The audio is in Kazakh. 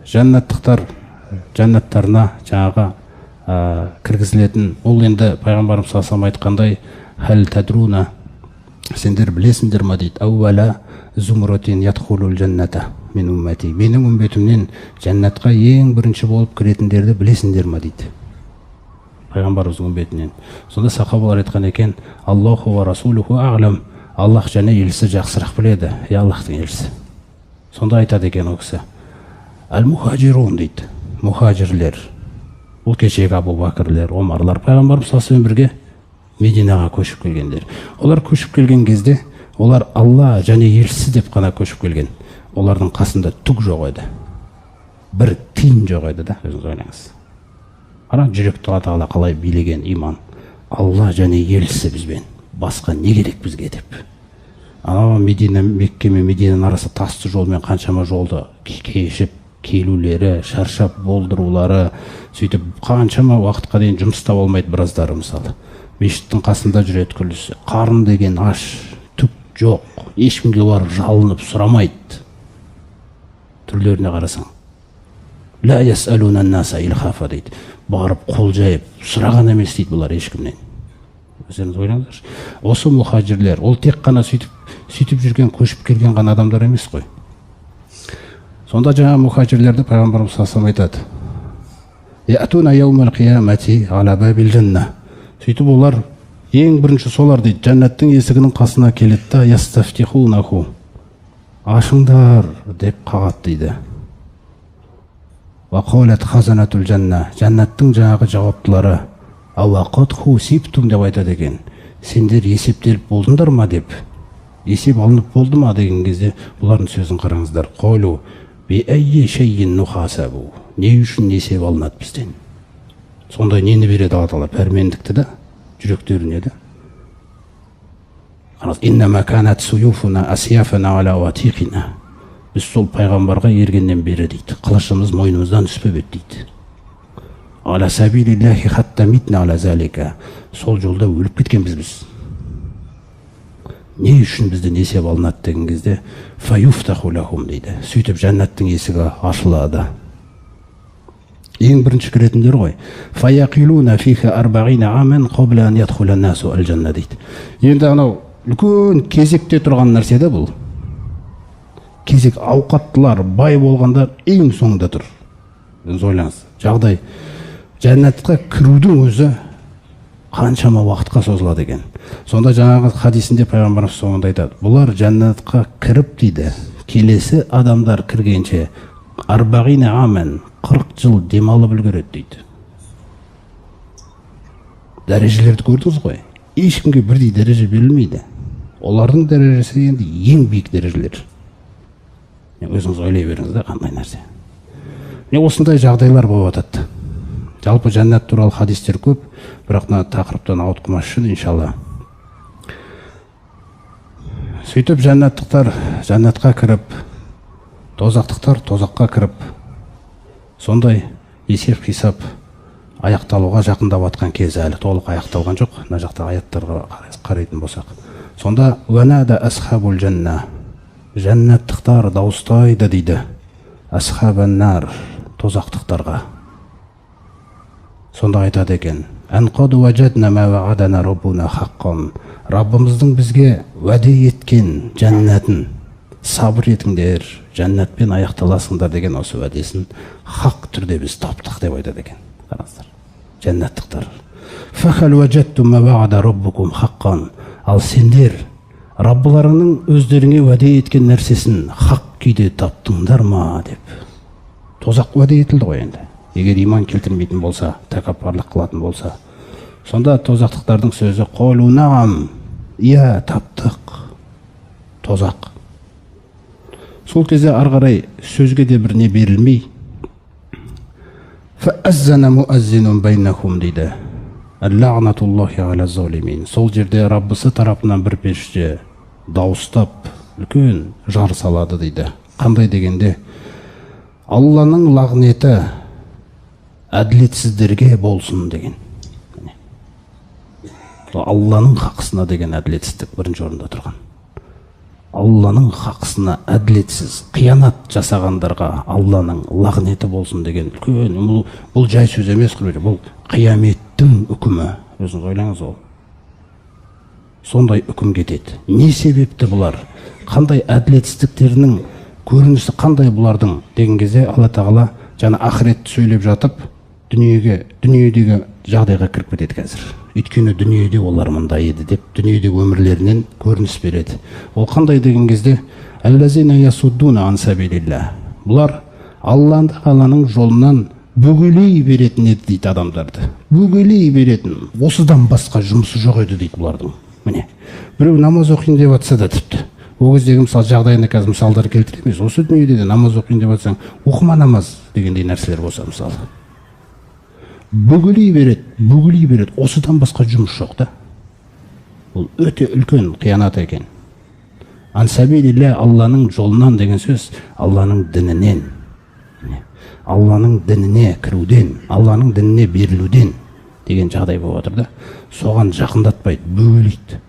Жәннаттықтар жәннаттарына жаңағы кіргізілетін. Ол енді пайғамбарымыз саллаллаху алейхи айтқандай, хәл тадруна, сендер білесіңдер ма дейді, әуәла зумратин ядхулул жәнната мин уммати, менің үмбетімнен жәннатқа ең бірінші болып кіретіндерді білесіңдер ма дейді пайғамбарымыздың үмбетінен. Сонда сахабалар айтқан екен, Аллаху ва расулуху ағлам, Аллах және елшісі жақсырақ біледі, е Аллахтың елшісі. Сонда айтады екен ол кісі, әл мухажирун дейді, мухажирлер. Бұл кешегі Абу Бәкірлер, Омарлар пайғамбарымыз саллаллаху алейхи бірге Мединаға көшіп келгендер. Олар көшіп келген кезде олар Алла және елшісі деп қана көшіп келген. Олардың қасында түк жоқ еді, бір тиын жоқ еді да. Өзіңіз ойлаңыз, қараңыз, жүректі Алла тағала қалай билеген иман. Алла және елшісі бізбен, басқа не керек бізге деп. Анау Медина, Мекке мен Мединаның арасы тасты жолмен қаншама жолды кешіп келулері, шаршап болдырулары, сөйтіп қаншама уақытқа дейін жұмыс таба алмайды біраздары. Мысалы, мешіттің қасында жүреді күлісі, қарын деген аш, түк жоқ, ешкімге барып жалынып сұрамайды. Түрлеріне қарасаң, ла ясалуна ан-наса илхафа дейді, барып қол жайып сұраған емес дейді бұлар ешкімнен. Өздеріңіз ойлаңыздаршы, осы мұхажирлер ол тек қана сөйтіп жүрген, көшіп келген ғана адамдар емес қой. Сонда жаңа мұхажирлерді пайғамбарымыз саллаллаху алейхи айтады, ятуна яумал қиямати ала бабил жанна. Сөйтіп олар ең бірінші солар дейді жәннаттың есігінің қасына келеді да, ястафтихунаху, ашыңдар деп қағады дейді. Уақалат хазанатул жанна, жәннаттың жаңағы жауаптылары, ауақат хусибтум деп айтады екен, сендер есептеліп болдыңдар ма деп, есеп алынып болды ма деген кезде бұлардың сөзін қараңыздар, қолу би айи шайин нухасабу, не үшін есеп алынады бізден? Сондай нені береді Алла тағала? Пәрмендікті да, жүректеріне да. Иннама канат суюфуна асияфана ала ватиқина, біз сол пайғамбарға ергеннен бері дейді, қылышымыз мойнымыздан түспеп еді дейді. Ала сабилиллахи хатта митна ала залика, сол жолда өліп кеткенбіз біз. Не үшін бізден есеп алынады деген кезде, фаюфтаху лахум дейді. Сөйтіп жәннаттың есігі ашылады. Ең бірінші кіретіндер ғой. Фаяқилуна фиха арбағина амен қабла ан ядхула насу әл жанна дейді. Енді анау үлкен кезекте тұрған нәрсе да бұл. Кезек ауқаттылар, бай болғандар ең соңында тұр. Өзіңіз ойлаңыз, жағдай жәннатқа кірудің өзі қаншама уақытқа созылады екен. Сонда жаңағы хадисінде пайғамбарымыз соңында айтады, бұлар жәннатқа кіріп дейді, келесі адамдар кіргенше арбағина амен, 40 жыл демалып үлгереді дейді. Дәрежелерді көрдіңіз ғой, ешкімге бірдей дәреже берілмейді. Олардың дәрежесі енді ең биік дәрежелер. Өзіңіз ойлай беріңіз да, қандай нәрсе. Міне осындай жағдайлар болып жатады. Жалпы жәннат туралы хадистер көп, бірақ мына тақырыптан ауытқымас үшін иншалла. Сөйтіп жәннаттықтар жәннатқа кіріп, тозақтықтар тозаққа кіріп, сондай есеп қисап аяқталуға жақындап атқан кез, әлі толық аяқталған жоқ. Мына жақта аяттарға қарайтын болсақ, сонда уанада асхабул жанна, жәннаттықтар дауыстайды дейді, асхабан нар, тозақтықтарға. Сонда айтады екен, ән қад уажадна ма уағадана раббуна хаққан, Раббымыздың бізге уәде еткен жәннатын, сабыр етіңдер, жәннатпен аяқталасыңдар деген осы уәдесін хақ түрде біз таптық деп айтады екен. Қараңыздар, жәннаттықтар. Фахал уажадтум ма уағада раббукум хаққан, ал сендер Раббыларыңның өздеріңе уәде еткен нәрсесін хақ күйде таптыңдар ма деп. Тозақ уәде етілді ғой енді. Егер иман келтірмейтін болса, тәкаппарлық қылатын болса. Сонда тозақтықтардың сөзі қолу наам, иә, таптық тозақ. Сол кезде ары қарай сөзге де бір не берілмей, фәәззана муаззинун байнахум дейді. Лағнатуллахи аля золимин. Сол жерде Раббысы тарапынан бір періште дауыстап үлкен жар салады дейді. Қандай дегенде, Алланың лағнеті әділетсіздерге болсын деген. Алланың хақысына деген әділетсіздік бірінші орында тұрған. Алланың хақысына әділетсіз қиянат жасағандарға Алланың лағнеті болсын деген үлкен, бұл жай сөз емес, бұл қияметтің үкімі. Өзіңіз ойлаңыз, ол сондай үкім кетеді. Не себепті бұлар, қандай әділетсіздіктерінің көрінісі қандай бұлардың деген кезде, Алла тағала жаңа ақыретті сөйлеп жатып, дүниедегі жағдайға кіріп кетеді қазір. Өйткені дүниеде олар мындай еді деп, дүниедегі өмірлерінен көрініс береді. Ол қандай деген кезде, «Аллазина ясуддуна ан сабилилlah». Бұлар Алла тағаланың жолынан бөгелей беретін еді дейді адамдарды. Бөгелей беретін. Осыдан басқа жұмысы жоқ еді дейді бұлардың. Міне, біреу намаз оқиын деп жатса да тіпті. Ол кездегі мысалы жағдайына қазір мысалдар келтіреміз. Осы дүниеде де намаз оқиын деп жатсаң, оқыма намаз дегендей нәрселер болса мысалы. Бөгелей береді, бөгелей береді. Осыдан басқа жұмыс жоқ та. Бұл өте үлкен қиянат екен. Ан сабилилlah, Алланың жолынан деген сөз, Алланың дінінен. Алланың дініне кіруден, Алланың дініне берілуден деген жағдай болып жатыр да. Соған жақындатпайды, бөгелейді.